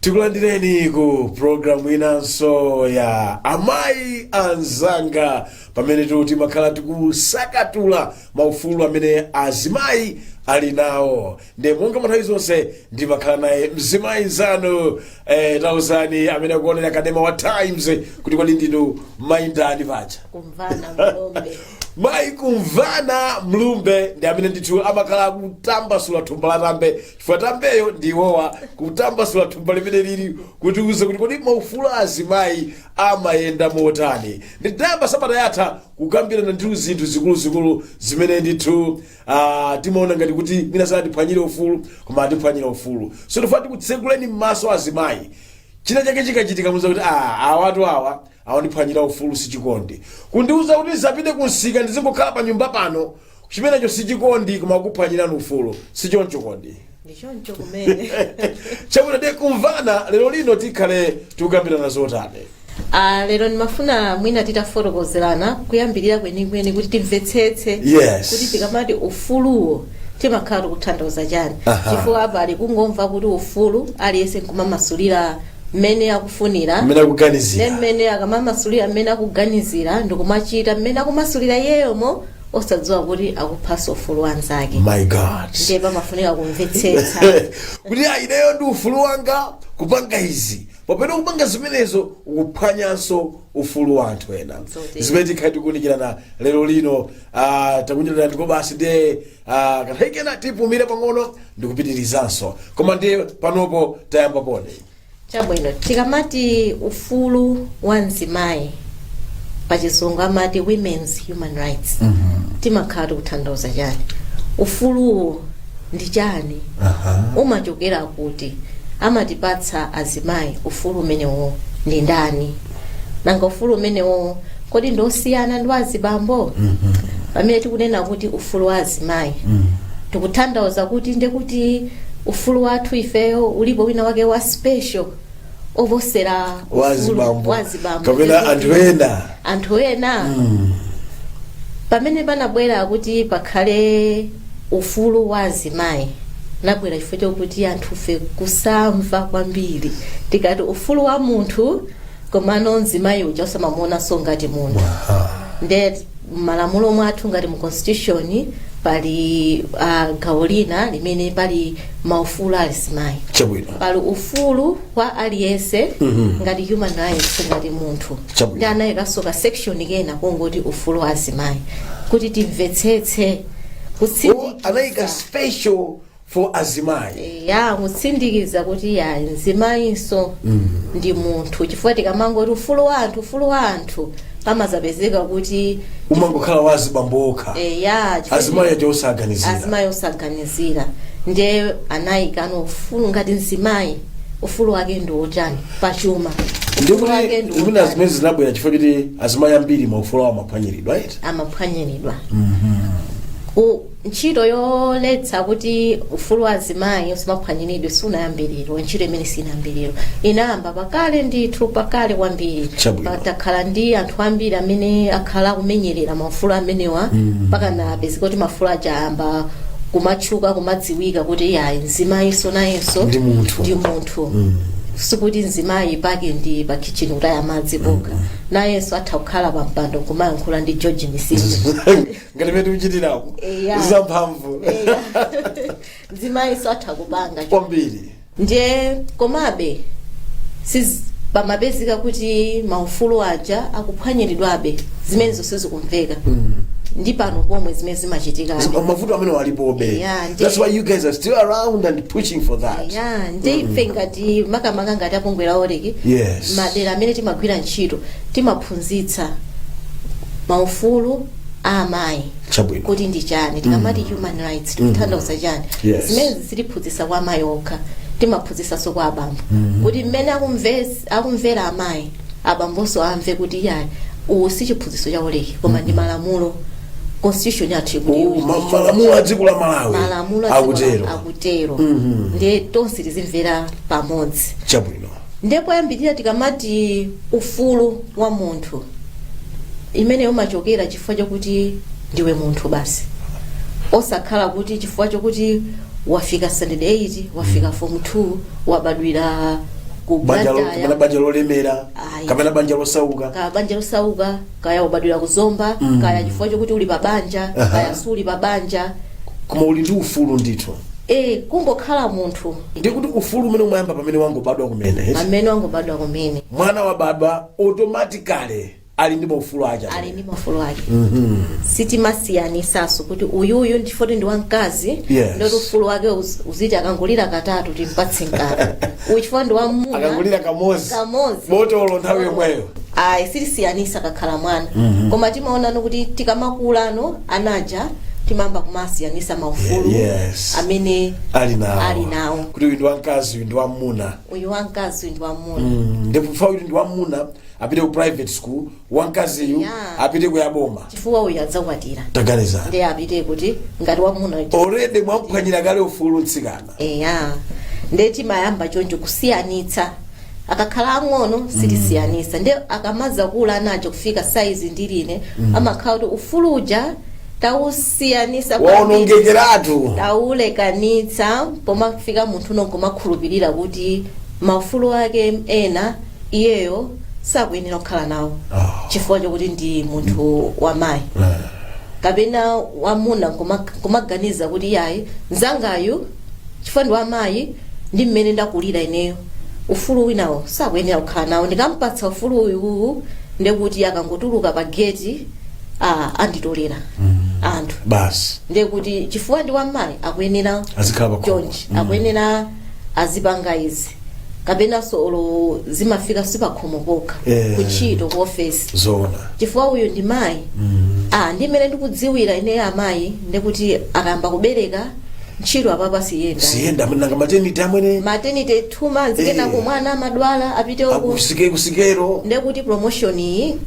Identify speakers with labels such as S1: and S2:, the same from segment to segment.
S1: Tikulandireni ku programu inanso ya Amayi Anzanga, pamene timakhala tikusakatula maufulu amene azimayi ali nawo. Ndiye monga nthawi zonse ndimakhala naye mzimayi nzanu. Tauzani amene akuonera kanema wa Times kuti kodi ndinu mayi ndani paja?
S2: Kumvana Mlumbe.
S1: Mayi Kumvana Mlumbe ndi amene ndithu amakhala akutambasula thumba la tambe, chifukwa tambeyo ndi iwowa, kutambasula thumba limene lili kutiuza kuti kodi maufulu a azimayi amayenda motani. Ndidayamba sabata yatha kukambirana ndithu zinthu zikuluzikulu zimene ndithu timaona ngati kuti mwina sanatiphwanyire ufulu, koma atiphwanyira ufulu. So tifuna tikutsekuleni m'maso azimayi. China chake chikachitika muza kuti awatu awa awandiphwanyira ufulu. Sichikondi kundiuza kuti zapite kunsika, ndizingokhala pa nyumba pano. Chimenecho sichikondi, koma kuphwanyirani ufulu. Sichoncho kodi?
S2: Ndichoncho kumene.
S1: Chabwino, ndiye Kumvana, lero lino tikhale tikukambirana zotani?
S2: Lero ndimafuna mwina titafotokozerana kuyambirira kwenikweni kuti timvetsetse kuti tikamati ufuluwo timakhala tikutanthauza chani, chifukwa pali kungomva kuti ufulu, aliyense nkumamasulira mmene akufunira,
S1: mmene akuganizira.
S2: Ne mmene akamamasulira mmene akuganizira ndikumachita mmene akumasulira iyeyomo, osadziwa kuti akuphanso ufulu wanzake.
S1: My God!
S2: Ndiye pamafunika kumvetsetsa
S1: kuti ineyo ndi ufulu wanga kupanga izi, popeza kupanga zimenezo ukuphwanyanso ufulu wa anthu ena.
S2: Zote.
S1: Zimene tikhale tikuunikirana lero lino. Takunyadirani ndiko basi. Ndiye kanthawi kena tipumire pang'ono ndikupitirizanso, koma ndiye panopo tayamba pone.
S2: Chabwino, tikamati ufulu wa mzimayi, pachizungu amati women's human rights, timakhala tikutanthauza chani? Ufuluwo ndi chani? Umachokera kuti? Amatipatsa azimayi ufulu umenewo ndi ndani? Nanga ufulu umenewo kodi ndosiyana ndi azibambo? Pamene tikunena kuti ufulu wa azimayi, tikutanthauza kuti ndekuti ufulu wathu ifeyo ulipo wina wake wa special oposera ufulu
S1: wazibambo
S2: wa azibambo
S1: kapena
S2: Ndekuti
S1: anthu ena?
S2: Anthu ena. Pamene panabwera kuti pakhale ufulu wa azimayi, nabwera chifukwa chokuti anthufe kusamva kwambiri. Tikati ufulu wa munthu, komano mzimayi uja osamamuonanso ngati munthu. Nde m'malamulo mwathu, ngati mu constitution, pali gawo lina limene pali maufulu a azimayi. Pali ufulu wa aliyense ngati human rights, ngati munthu. Ndi anayikanso ka section kena kongoti ufulu wa azimayi kuti timvetsetse, kutsindikiza.
S1: Anayika special for azimayi.
S2: Ya, kutsindikiza kuti ya, mzimayinso ndi munthu, chifukwa tikamangoti ufulu wa anthu, ufulu wa anthu, pamazapezeka kuti
S1: umangokhala wa azibambo okha.
S2: Ya, chifukwa
S1: azimayi aja osaganizira.
S2: Azimayi osaganizira. Ndiye anayikano ufulu ngati mzimayi, ufulu wake ndi wotani pachuma, ufulu wake
S1: ndikuti
S2: ndi
S1: zimene
S2: wotani.
S1: Zimene zinabwera chifukwa choti azimayi ambiri maufulu awo amaphwanyiridwa, right?
S2: Amaphwanyiridwa. Ntchito yoletsa kuti ufulu wa azimayi usamaphwanyiridwe sunayambiriro. Ntchito imene sinayambiriro, inayamba pakale ndithu, pakale kwambiri. Takhala ndi anthu ambiri amene akhala akumenyerera maufulu amenewa mpaka napezeka kuti maufulu aja ayamba kumatchuka, kumadziwika kuti yayi, mzimayinso nayenso
S1: ndi munthu.
S2: Ndi munthu. Sikuti mzimayi pake ndi pa kitchen kutaya madzi pokha, nayenso atha kukhala pa mpando kumayankhula ndi George Misisi.
S1: Ngati mene tikuchitirako.
S2: Eya.
S1: Zamphamvu.
S2: Mzimayinso atha kupanga
S1: kwambiri.
S2: Ndiye komabe pamapezeka kuti maufulu aja akuphwanyiridwabe, zimenezo sizikumveka. Ndi pano pomwe zimene zimachitikabe.
S1: Mavuto amene alipobe.
S2: Yeah,
S1: That's why you guys are still around and pushing for that.
S2: Ya, ndi ife ngati makamaka ngati a bungwe la OLEC, madera amene timagwira ntchito timaphunzitsa maufulu a amayi kuti ndi chani. Tikamati human rights tikutanthauza chani? Zimene sitiphunzitsa kwa amayi okha, timaphunzitsanso kwa abambo, kuti mmene akumvera amayi, abambonso amve kuti yayi, uwu si chiphunzitso cha OLEC, koma ndi malamulo, constitution yathu ikuti
S1: Oh, malamulo a dziko la Malawi.
S2: Malamulo a dziko
S1: akutero.
S2: Akutero. Ndiye tonse tizimvera pamodzi.
S1: Chabwino.
S2: Ndipo yambirira, tikamati ufulu wa munthu, imene umachokera chifukwa chokuti ndiwe munthu basi, osakhala kuti chifukwa chokuti wafika standard 8, wafika form 2, wabadwira ku
S1: banja
S2: Blantyre,
S1: kapena banja lolemera,
S2: Ayi.
S1: kapena banja losauka.
S2: Kaya banja losauka, kaya wabadwira kuzomba, kaya chifukwa chokuti uli pa banja, kaya suli pa banja.
S1: Koma uli ndi ufulu ndithu.
S2: E, kungokhala munthu.
S1: Ndi kuti ufulu umene umayamba pamene wangobadwa kumene, eti?
S2: Pamene wangobadwa kumene.
S1: Mwana wabadwa, automatically ali ndi maufulu ake.
S2: Ali ndi maufulu ake. Sitimasiyanisatso kuti uyuyu ndifoti ndi wamkazi, ndoti ufulu wake uziti akangolira katatu timpatse mkaka, uyu chifukwa ndi wamuna
S1: Akangolira kamodzi,
S2: kamodzi,
S1: botolo nthawi yomweyo.
S2: Ayi, sitisiyanisa kakhala mwana. Koma timaonano kuti tikamakulano anaja timayamba kumasiyanisa maufulu amene
S1: ali nawo.
S2: Ali nawo.
S1: Kuti uyu ndi wamkazi, uyu ndi wamuna.
S2: Uyu wamkazi, uyu ndi wamuna.
S1: Ndipo fa uyu ndi wamuna apite ku private school, wamkaziyu apite ku yaboma.
S2: Chifukwa uyu adzakwatira.
S1: Taganizani.
S2: Ndiye apite kuti ngati wamuna?
S1: Already mwamphwanyira kale ufulu mtsikana.
S2: Eya, ndiye timayamba choncho kusiyanitsa akakhala ang'ono. Sitisiyanitsa. Ndiye akamaza kula anacho kufika saizi ndiline, amakhala kuti ufulu uja tausiyanisa kwambiri.
S1: Waonongekeratu.
S2: Taulekanitsa pomafika munthu nongomakhulupirira kuti maufulu ake ena iyeyo sakuyenera kukhala nawo chifukwa chokuti ndi munthu wamayi kapena wamuna, kumaganiza kuti yayi, mzangayu chifukwa ndi wamayi, ndi mmene ndakulira ineyo, ufulu winawo sakuyenera kukhala nawo. Ndikampatsa ufulu uyuwu, ndekuti akangotuluka pa geti, anditolera anthu.
S1: Basi.
S2: Ndekuti chifukwa ndi wamayi akuyenera
S1: azikhala pakhomo.
S2: Chonchi akuyenera azipanga izi, kapenanso olo zimafika sipakhomo pokha, kuntchito, ku ofesi.
S1: Zoona.
S2: Chifukwa uyu ndi mayi, ndi mmene ndikudziwira ine amayi, ndikuti akayamba kubereka, ntchito apapa siyenda.
S1: Siyenda, nanga maternity amwene.
S2: Maternity 2 months, kenako mwana amadwala, apite uku.
S1: Akusike kusikero.
S2: Ndekuti promotion iyi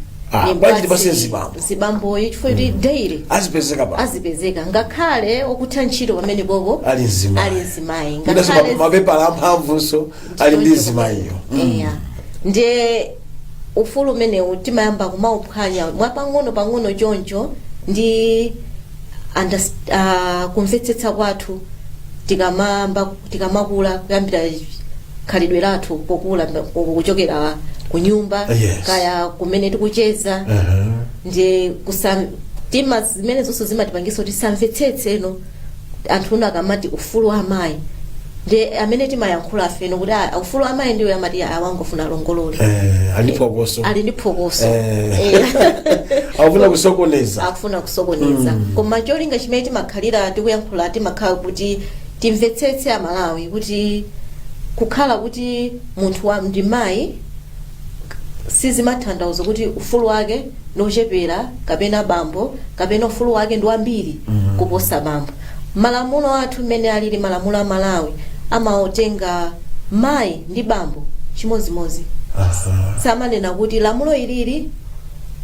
S1: Bwanji tipase zibambo?
S2: Zibamboyi chifukwa kuti daily
S1: azipezeka pa
S2: azipezeka, ngakhale okutha ntchito pamene popo
S1: ali mzimayi.
S2: Ali mzimayi.
S1: Mwinanso
S2: ngakhale
S1: mapepala amphamvunso ali ndi mzimayiyo.
S2: Eya, ndiye ufulu umenewu timayamba kumauphwanya mwapang'ono pang'ono choncho ndi kumvetsetsa kwathu tikamayamba, tikamakula, kuyambira khalidwe lathu pokula, kuchokera ku nyumba, kaya kumene tikucheza. Ndiye kusa tima zimene zonse zimatipangisa kuti samvetsetse eno anthu uno akamati ufulu wa amayi, ndi amene timayankhula afeno kuti ufulu wa amayi, ndiwo amati awangofuna alongolole.
S1: Eh, ali ndi phokoso.
S2: Ali ndi phokoso.
S1: Akufuna kusokoneza.
S2: Akufuna kusokoneza. Koma cholinga chimene timakhalira tikuyankhula, timakhala kuti timvetsetse Amalawi kuti kukhala kuti munthu wa ndi mayi sizimatanthauza kuti ufulu wake nochepera kapena bambo, kapena ufulu wake ndi wambiri kuposa bambo. Malamulo athu mmene alili, malamulo a Malawi amaotenga mayi ndi bambo chimozimozi. Samanena kuti lamulo ilili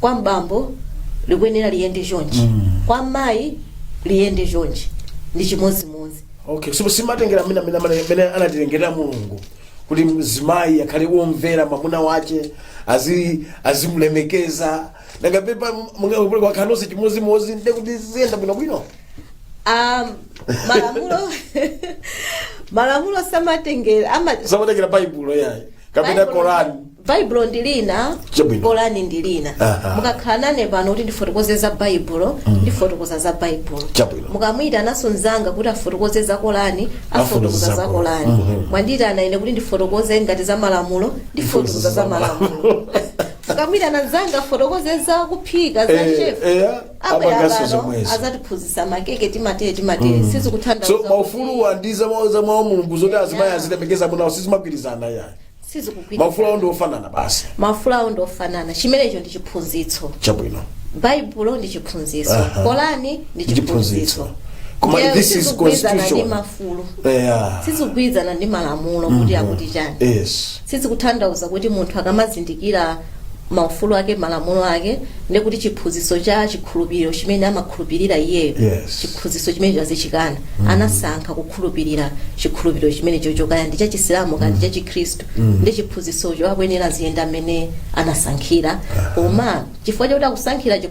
S2: kwa mbambo likuyenera liyende chonchi, kwa mayi liyende chonchi, ndi chimozimozi.
S1: Okay, so simatengera amene anatilengera Mulungu kuti mzimayi akhale womvera mwamuna wache, azimulemekeza. Nanga pepa wakhala nonse chimozimozi, nde kuti ziyenda bwinobwino.
S2: Malamulo samatengera ama
S1: Samatengera Baibulo yayi kapena Korani.
S2: Baibulo ndi lina.
S1: Chabwino.
S2: Korani ndi lina. Mukakhala nane pano kuti ndifotokoze za Baibulo, ndifotokoza za Baibulo.
S1: Chabwino.
S2: Mukamuyitanaso mzanga kuti afotokoze za Korani, afotokoza za
S1: za
S2: Korani. Mwandiyitana ine kuti ndifotokoze ngati za malamulo, ndifotokoza za malamulo. Mukamuyitana mzanga afotokoze za kuphika, za chef, abwera
S1: apanganso
S2: pano
S1: zomwezo.
S2: Azatiphunzitsa makeke, timatere timatere, sizikuthandiza.
S1: So maufuluwa ndi za mwa Mulungu zoti azimayi azilemekeza munawo sizimagwirizana yayi.
S2: Sizikugwirizana.
S1: Maufulu awo ndi ofanana basi.
S2: Maufulu awo ndi ofanana. Chimenecho ndi chiphunzitso.
S1: Chabwino.
S2: Baibulo ndi chiphunzitso. Korani ndi
S1: ndi chiphunzitso.
S2: chiphunzitso.
S1: Koma
S2: Ndiye
S1: this is
S2: sizikugwirizana ndi
S1: constitution.
S2: maufulu, sizikugwirizana ndi malamulo kuti akuti chani. Sizikutanthauza kuti munthu akamazindikira Maufulu ake, malamulo ake, ndekuti chiphunzitso cha chikhulupiriro chimene amakhulupirira iyeyo, chiphunzitso chimene azichikana, anasankha kukhulupirira chikhulupiriro chimene chocho, kaya ndi chachisilamu kaya ndi chachikhristu, ndi chiphunzitsocho akuyenera aziyenda amene anasankhira. Koma chifukwa chakuti akusankhira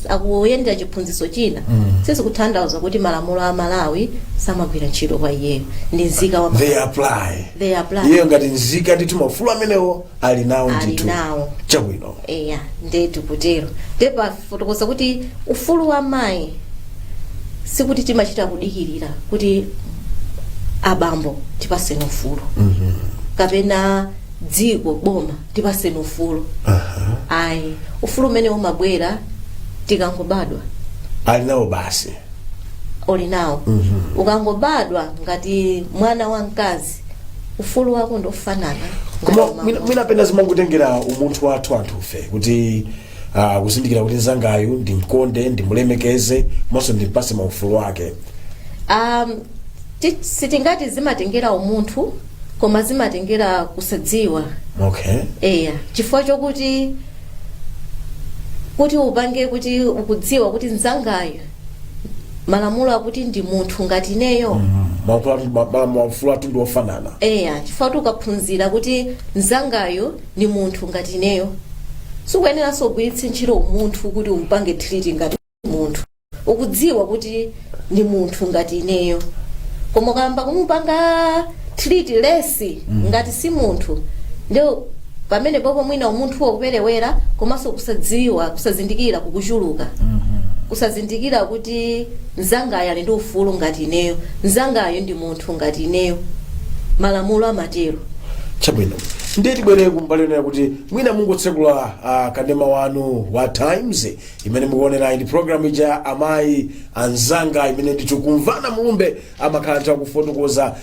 S2: akuyendera chiphunzitso china, sizikutanthauza kuti malamulo a Malawi samagwira ntchito kwa iyeyo. Ndi nzika wa
S1: They apply.
S2: They apply.
S1: Iyeyo ngati nzika ndithu, maufulu amenewo ali nawo.
S2: Ali
S1: Ndithu.
S2: nawo.
S1: Chabwino.
S2: Eya, ndetu kutero. Ndepafotokoza kuti ufulu wa mayi sikuti timachita kudikirira kuti abambo tipaseni ufulu kapena dziko, boma, tipaseni ufulu. Ayi, ufulu umene umabwera tikangobadwa.
S1: Ali nawo basi.
S2: Uli nawo ukangobadwa ngati mwana wa mkazi, ufulu wako ndofanana ngati
S1: Koma
S2: wa
S1: mwina pena zimangotengera umunthu wathu anthufe kuti kuzindikira kuti nzangayu ndimkonde, ndimulemekeze, komanso ndimpase maufulu ake.
S2: Sitingati zimatengera umunthu, koma zimatengera kusadziwa. Eya, chifukwa chokuti kuti upange kuti ukudziwa kuti mzangayu malamulo akuti ndi munthu ngati ineyo.
S1: Maufulu athu ndi ofanana.
S2: Eya, chifukwa kuti ukaphunzira kuti mzangayo ndi munthu ngati ineyo, sikuyeneranso ugwiritse ntchito umunthu kuti umpange treat ngati munthu. Ukudziwa kuti ndi munthu ngati ineyo, koma ukayamba kumupanga treat less ngati si munthu, ndio pamene popo mwina umunthuwo kuperewera, komanso kusadziwa, kusazindikira kukuchuluka, kusazindikira kuti mzangayo ali ndi ufulu ngati ineyo, mzangayo ndi munthu ngati ineyo, malamulo amatero.
S1: Chabwino, ndiye tibwere kumbali yonena kuti mwina mungotsekula kanema wanu wa Times imene mukuonera ndi program ija Amayi Anzanga, imene ndithu Kumvana Mulumbe amakhala ndithu akufotokoza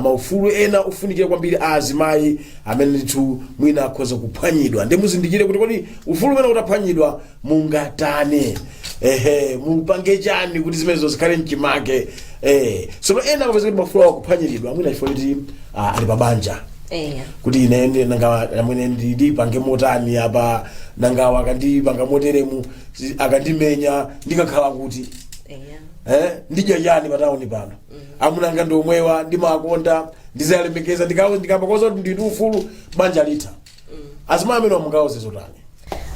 S1: maufulu ena ofunikira kwambiri a azimayi amene ndithu mwina akhoza kuphwanyidwa. Ndi muzindikire kuti kodi ufulu umene utaphwanyidwa mungatane, ehe, mupange chani kuti zimenezo zikhale mchimake? So ena amapeza kuti maufulu awo akuphwanyiridwa mwina chifukwa kuti ali pabanja, kuti ine nanga amwene ndipange motani apa, nangawa akandipanga moteremu, akandimenya ndikakhala kuti ndidya chani patawuni pano? Amunanga ndi omwewa, ndimakonda, ndizalemekeza, ndikapakoza kuti ndili ndi ufulu, banja litha. Azimayi amene mungawauze zotani?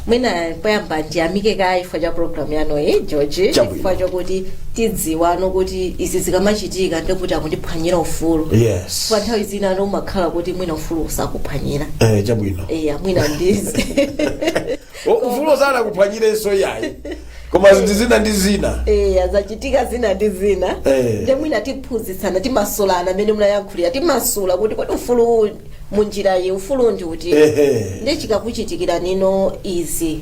S2: Mwina poyamba ndiyamike kaye chifukwa cha program yanoyi, George,
S1: Chabwino.
S2: chifukwa chokuti tidziwano kuti izi zikamachitika ndikuti akundiphwanyira ufulu. Pa nthawi zina ano umakhala kuti mwina ufulu usakuphwanyira.
S1: Chabwino.
S2: Eya, mwina ndizi
S1: Ufulu osana kuphwanyirenso yayi, koma zinthu zina ndi zina.
S2: Eya, zachitika zina ndi zina. Nde mwina tiphunzitsana, timasulana amene munayankhulira, timasula kuti kodi ufulu munjira iyi, ufulu ndi uti? Ndi chikakuchitikira nino izi,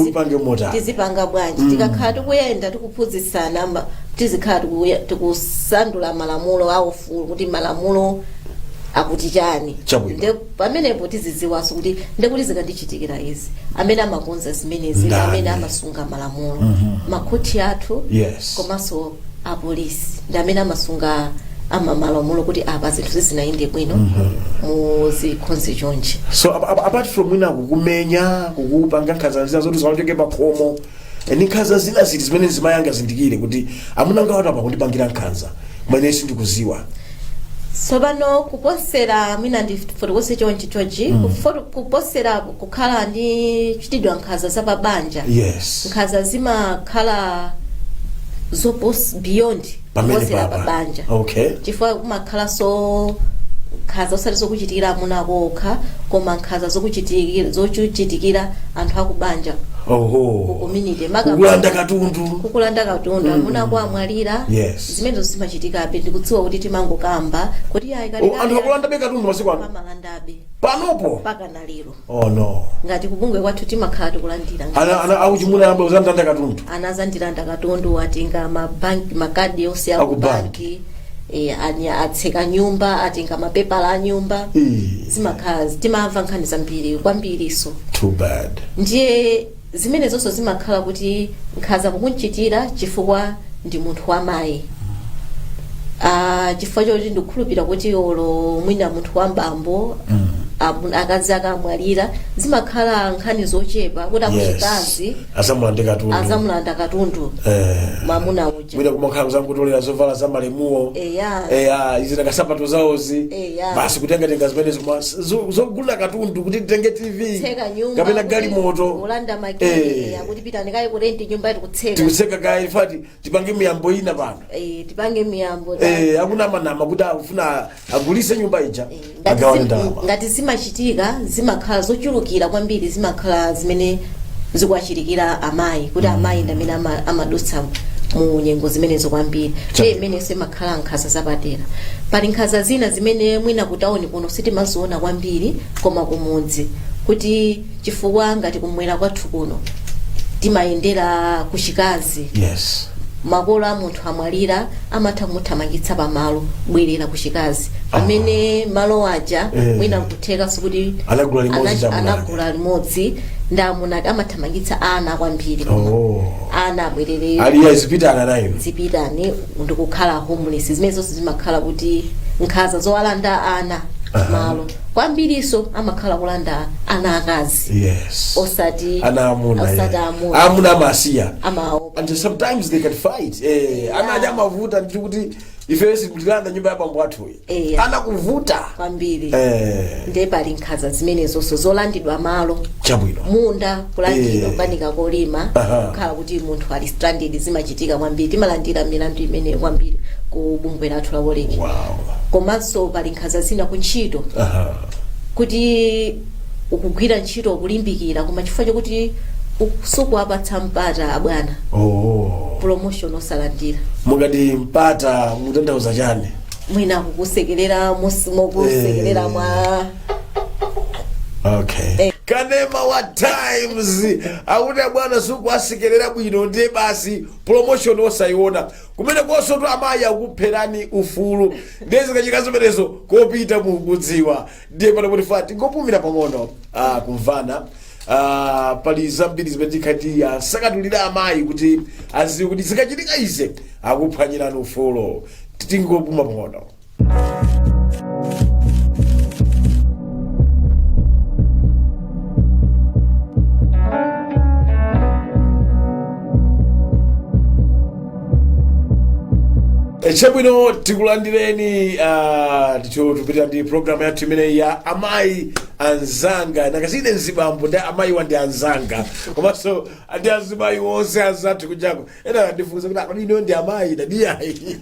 S1: Upange motani?
S2: Tizipanga bwanji? Tikakhala tikuyenda tikuphunzitsana, tizikhala tikusandula malamulo a ufulu kuti malamulo akuti chani. Nde pamenepo tizidziwanso kuti ndekuti zikandichitikira izi, amene amakonza zimenezi ndi
S1: Ndani?
S2: amene amasunga malamulo, makhoti athu komanso apolisi, ndi amene amasunga ama malamulo kuti apa zinthu zizinayende bwino, muzikhonze chonchi.
S1: So apart from mwina kukumenya, kukupanga nkhanza zina zoti zikachoke pakhomo, ndi nkhanza zina ziti zimene mzimayi angazindikire kuti amuna anga apa kundipangira nkhanza mwene sindikuziwa?
S2: Tsopano kuposera, mwina ndifotokoze chonchi chonchi, kuposera kukhala ndi chitidwa nkhanza zapabanja, nkhanza zimakhala zopos beyond
S1: pamene
S2: kuposera
S1: papa
S2: pabanja, chifukwa kumakhalanso nkhanza osati zokuchitikira amuna ako okha, koma nkhanza zokuchitikira anthu akubanja, ku community.
S1: Kukulanda katundu.
S2: Kukulanda katundu, amuna ako amwalira. Zimenezo zimachitikabe. Ndikudziwa kuti timangokamba kuti ayi,
S1: Oh, anthu akulandabe katundu masiku ano?
S2: Amalandabe.
S1: Panopo?
S2: Mpaka na lero.
S1: Oh no.
S2: Ngati kubungwe kwathu timakhala tikulandira.
S1: Ana akuchimuna amba uzandilanda katundu.
S2: Anazandilanda katundu, atenga mabanki, makadi onse
S1: Aku
S2: aku banki, atseka nyumba, atenga mapepala a nyumba. Zimakhala, timamva nkhani zambiri kwambiriso.
S1: Too bad.
S2: Ndiye zimene zonso zimakhala kuti nkhanza kukunchitira chifukwa ndi munthu wamayi, chifukwa choti ndikukhulupirira kuti olo mwina munthu wa mbambo. Akazi akamwalira zimakhala nkhani zochepa kuti akuchikazi
S1: Azamulande katundu.
S2: Azamulanda katundu mwamuna uja.
S1: Mwina kumakhala kuzangotolera zovala za malemuwo.
S2: Eya.
S1: Eya, izi nakasapato zawozi.
S2: Eya.
S1: Basi, kutengatenga zimenezo, koma zogula katundu kuti titenge TV
S2: Tseka nyumba
S1: kapena
S2: kuti
S1: galimoto,
S2: kulanda makiyi. Kuti pitani kaye ku rent, nyumba tikutseka.
S1: Tikutseka kaye, fati tipange miyambo ina pano.
S2: Tipange miyambo.
S1: Akunamanama kuti akufuna agulise nyumba ija, agawane ndalama.
S2: Ngati zimachitika, zimakhala zochulukira kwambiri, zimakhala zimene zikuwachitikira amayi, kuti amayi ndi amene amadutsa mu nyengo zimenezo kwambiri.
S1: Chabwino.
S2: Imenenso imakhala nkhanza zapadera. Pali nkhanza zina zimene mwina kutawuni kuno sitimaziona kwambiri, koma kumudzi, kuti chifukwa ngati kumwera kwathu kuno timayendera kuchikazi, makolo a munthu amwalira, amatha kumuthamangitsa pamalo, bwerera kuchikazi, pamene malo aja mwina nkuthekanso kuti
S1: Anagula limodzi ndi amuna ake.
S2: Anagula limodzi ndi amuna ake. Amathamangitsa ana kwambiri. Ana abwerere.
S1: Aliya izipitana nayo.
S2: Zipitani, ndikukhala homeless. Zimene zonse zimakhala kuti nkhanza zowalanda ana malo kwambiriso, amakhala kulanda ana akazi, osati
S1: ana amuna.
S2: Osati amuna.
S1: Amuna amasiya.
S2: Amaopa.
S1: And sometimes they can fight. Ana aja amavuta nditi kuti ife sikutilanda nyumba ya bambo athuyi. Ana kuvuta.
S2: Kwambiri. Ndiye pali nkhanza zimenezonso zolandidwa malo. Munda kulandidwa, kukanika kolima, kukhala kuti munthu ali stranded. Zimachitika kwambiri, timalandira milandu imeneyo kwambiri ku bungwe lathu la Wolrec. Komanso pali nkhanza zina kuntchito, kuti ukugwira ntchito, ukulimbikira, koma chifukwa chokuti sukuwapatsa mpata abwana, promotion osalandira.
S1: Mukati mpata mutanthauza chani?
S2: Mwina kukusekerera, mokusekerera mwa
S1: Okay. Kanema wa Times akuti abwana sukuwasekerera bwino, ndiye basi promotion osayiona. Kumene konso tu amayi akupherani ufulu. Ndiye zikachitika zimenezo, kopita mukudziwa. Ndiye pano kuti fa tingopumira pang'ono, kumvana. Pali zambiri zimene tikhati asakatulira amayi kuti aziwe kuti zikachitika ize akuphwanyirani ufulu. Tingopuma pang'ono. Chabwino, tikulandireni. Tupitira ndi programu yathu imeneyi ya Amayi Anzanga. Nakazine mzibambo ndi amayiwa ndi anzanga, komanso ndi azimayi onse anzathu kunjako. Ena andifunsa kuti akodi ino ndi amayi nadiyayi.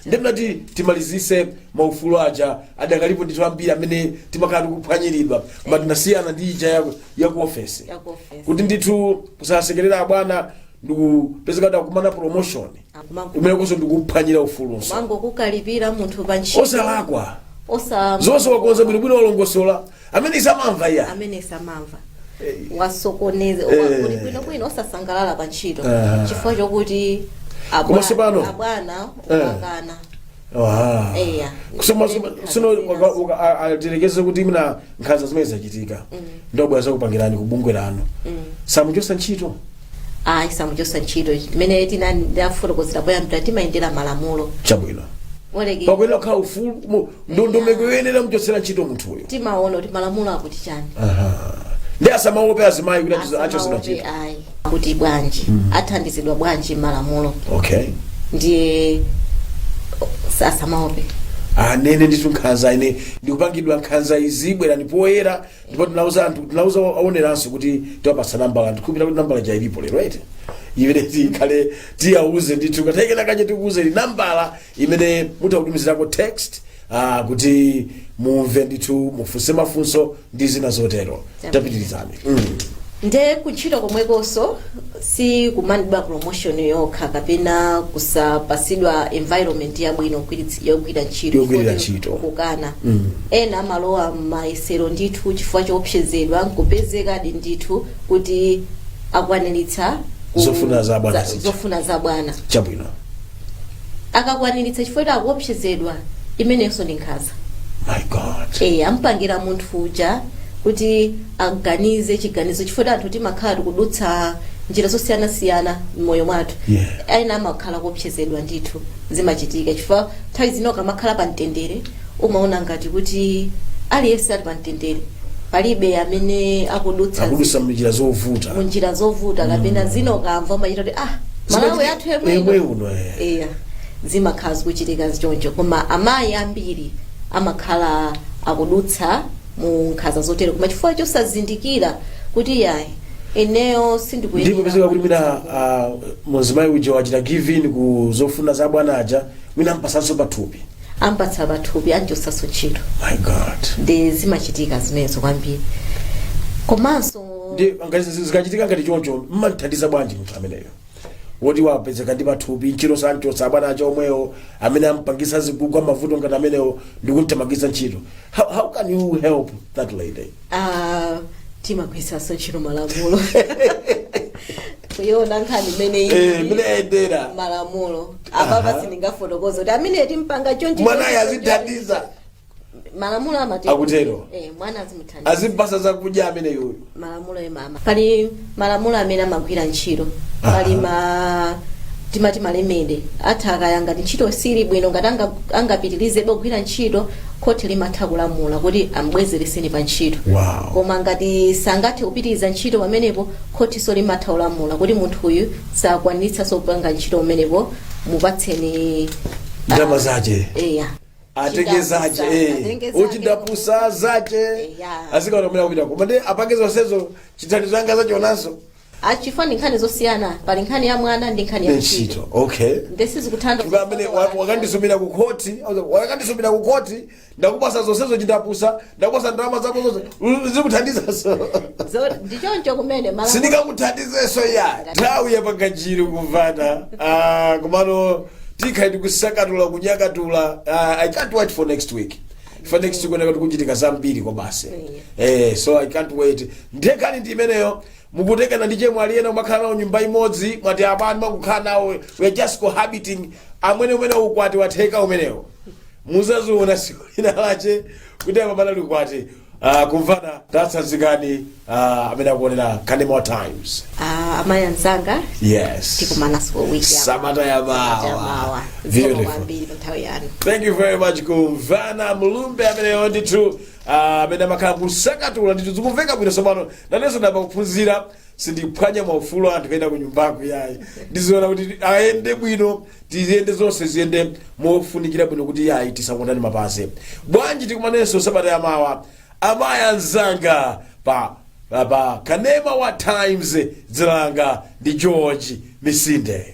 S1: Ndimnati timalizise maufulu aja adakalipo ndithu ambiri amene timakhala tikuphwanyiridwa, koma tinasiyana ndi ija ya ku ofesi.
S2: Ya ku ofesi.
S1: Kuti ndithu kusasekerera abwana, ndikupezeka kuti akumana promotion, kumene konso ndikuphwanyira ufulunso.
S2: Mangokukalipira munthu pa ntchito.
S1: Osalakwa.
S2: Osa
S1: Zonse wakonza bwinobwino, walongosola, amene samamva iya.
S2: Amene samamva, wasokoneza kuti bwinobwino, osasangalala pa ntchito chifukwa chokuti
S1: Komanso pano-
S2: abwana ukakana. Eya.
S1: Sono aterekeze kuti mina nkhanza zimene zachitika, ndobwera zakupangirani kubungwe lanu, samuchosa ntchito?
S2: Ayi, samuchosa ntchito. Imene tinafotokozera poyambira, timayendera malamulo. Wolrec
S1: Pakuyenera kukhala ufulu ndondomeko yoyenera muchotsera ntchito munthuyo.
S2: Timaona kuti malamulo akuti chani.
S1: Ndi asamaope azimayi kuti achosedwa
S2: Asamaope,
S1: ntchito.
S2: ayi, kuti bwanji, athandizidwa bwanji m'malamulo. Ndiye asamaope.
S1: Anene ndithu, nkhanza ine ndikupangidwa nkhanza izi, bwerani poyera. Ndipo tinauza anthu, tinauza aoneranso kuti tiwapatsa nambala. Ndikupita kuti nambala ja ilipo lero, right, imene tikhale tiyauze ndithu kathekena kache, tikuuzeni nambala imene mutakutumizirako text, kuti mumve ndithu, mufunse mafunso ndi zina zotero. Tapitirizani.
S2: Nde kuntchito komwekonso si kumandidwa promotion yokha kapena kusapasidwa environment yabwino yogwira ntchito.
S1: Yogwirira
S2: Chifukwa
S1: ntchito.
S2: kukana. Ena amalowa mayesero ndithu chifukwa choopsezedwa, nkupezekadi ndithu kuti akwaniritsa
S1: Zofuna za bwana zija.
S2: Zofuna za bwana. Akakwaniritsa chifukwa kuti akuopsezedwa, imenenso ndi nkhanza.
S1: My God.
S2: Ampangira munthu uja kuti aganize chiganizo, chifukwa kuti anthu timakhala tikudutsa njira zosiyanasiyana m'moyo mwathu. Ena amakhala kuopsezedwa ndithu, zimachitika chifukwa nthawi zino kamakhala pa mtendere, umaona ngati kuti aliyense ali pa mtendere. Palibe amene akudutsa
S1: Akudutsa mnjira zovuta.
S2: Munjira zovuta kapena zina ukamva umachita kuti, ah, Malawi athu
S1: yemwe
S2: yemwe
S1: uno, eh.
S2: Iya, zimakhala zikuchitika zichoncho, koma amayi ambiri amakhala akudutsa mu nkhanza zotero, koma chifukwa chosazindikira kuti yayi, ineyo sindikuyenera.
S1: Ndipo pezeka kuti mwina muzimayi uja wachita give in ku zofuna za bwana aja, mwina ampasanso pathupi.
S2: Ampatsa pathupi, anchotsanso ntchito.
S1: My God!
S2: Ndi zimachitika zimenezo kwambiri, komanso
S1: Ndi ngati zikachitika ngati choncho, mmanthandiza bwanji munthu ameneyo woti wapezeka ndi pathupi, ntchito sanchotsa, abwana aja omwewo amene ampangisa zigugu amavuto ngati amenewo ndikumthamangitsa ntchito? How can you help that lady?
S2: Ah, timagwiritsanso ntchito malamulo kuiona nkhani imene
S1: imene yayendera.
S2: Malamulo apapa sindingafotokoza kuti amene timpanga chonchi.
S1: Mwanayo azithandiza.
S2: Malamulo amati
S1: Akutero.
S2: Eh, mwana azimuthandiza.
S1: Azimpasa zakudya ameneyoyo.
S2: Malamulo emama, pali malamulo amene amagwira ntchito, pali ma timati ma remedy atha akaya ngati ntchito sili bwino, ngati angapitirize kugwira ntchito, khoti limatha kulamula kuti ambwezereseni pa ntchito. Koma ngati sangathe kupitiriza ntchito pamenepo, khotinso limatha kulamula kuti munthu uyu sakwanitsanso kupanga ntchito pamenepo, mupatseni
S1: ndalama zache.
S2: Eya.
S1: Atenge zache.
S2: Atenge zake.
S1: Uchindapusa zache.
S2: Eya.
S1: Azikaona kumene akupita, koma ndi apange zonsezo, chithandizo anga zachionanso.
S2: Achifukwa ndi nkhani zosiyana, pali nkhani ya mwana ndi nkhani ya ntchito.
S1: Ntchito, okay.
S2: Ndesizikuthanda.
S1: Chifukwa amene wakandisumira ku khoti, wakandisumira ku khoti, ndakupasa zonsezo chindapusa, ndakupasa ndalama zako zonse, zikuthandizaso?
S2: Ndichoncho kumene malamulo.
S1: Sindingakuthandizenso ya nthawi yapanga njiru kumvana. Ah, komano tikhale tikusakatula kunyakatula. Ah, I can't wait for next week. For next week kuoneka tikuchitika zambiri kwa basi. So I can't wait. Ndekhani ndi imeneyo. Mukutekana ndi chemwe aliyena, umakhala nawo nyumba imodzi, mwati abani makukhala nawo, we are just cohabiting amwene. Umene ukwati watheka umenewo, muzaziona siku lina lache kuti apa panali ukwati. Kumvana, tatsanzikani amene akuonera Kanema wa Times.
S2: Ah, amayi anzanga, tikumananso wiki ya
S1: Sabata ya mawa.
S2: mawa.
S1: Beautiful.
S2: Kwambiri pa nthawi yanu.
S1: Thank you very much, Kumvana Mulumbe ameneyo ndithu, amene amakhala kusakatula ndithu, zikumveka bwino. Tsopano nanenso ndamba kuphunzira, sindiphwanya maufulu anthu ena kunyumbako yayi. Ndiziona kuti ayende bwino, tiziyende zonse ziyende mofunikira bwino kuti yayi, tisakondane mapazi bwanji. Tikumanenso sabata yamawa, amayi anzanga, pa Kanema wa Times. Dzina langa ndi George Misinde.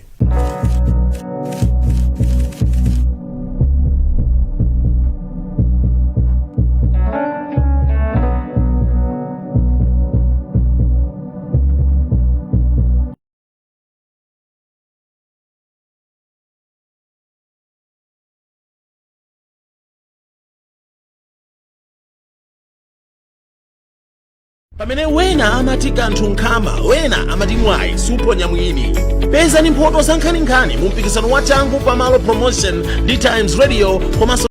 S3: Pamene wena amati kanthu nkhama, wena amati mwayi suphonya mwini. Pezani mphoto za nkhaninkhani mu mpikisano wa Changu Pamalo Promotion ndi Times Radio komanso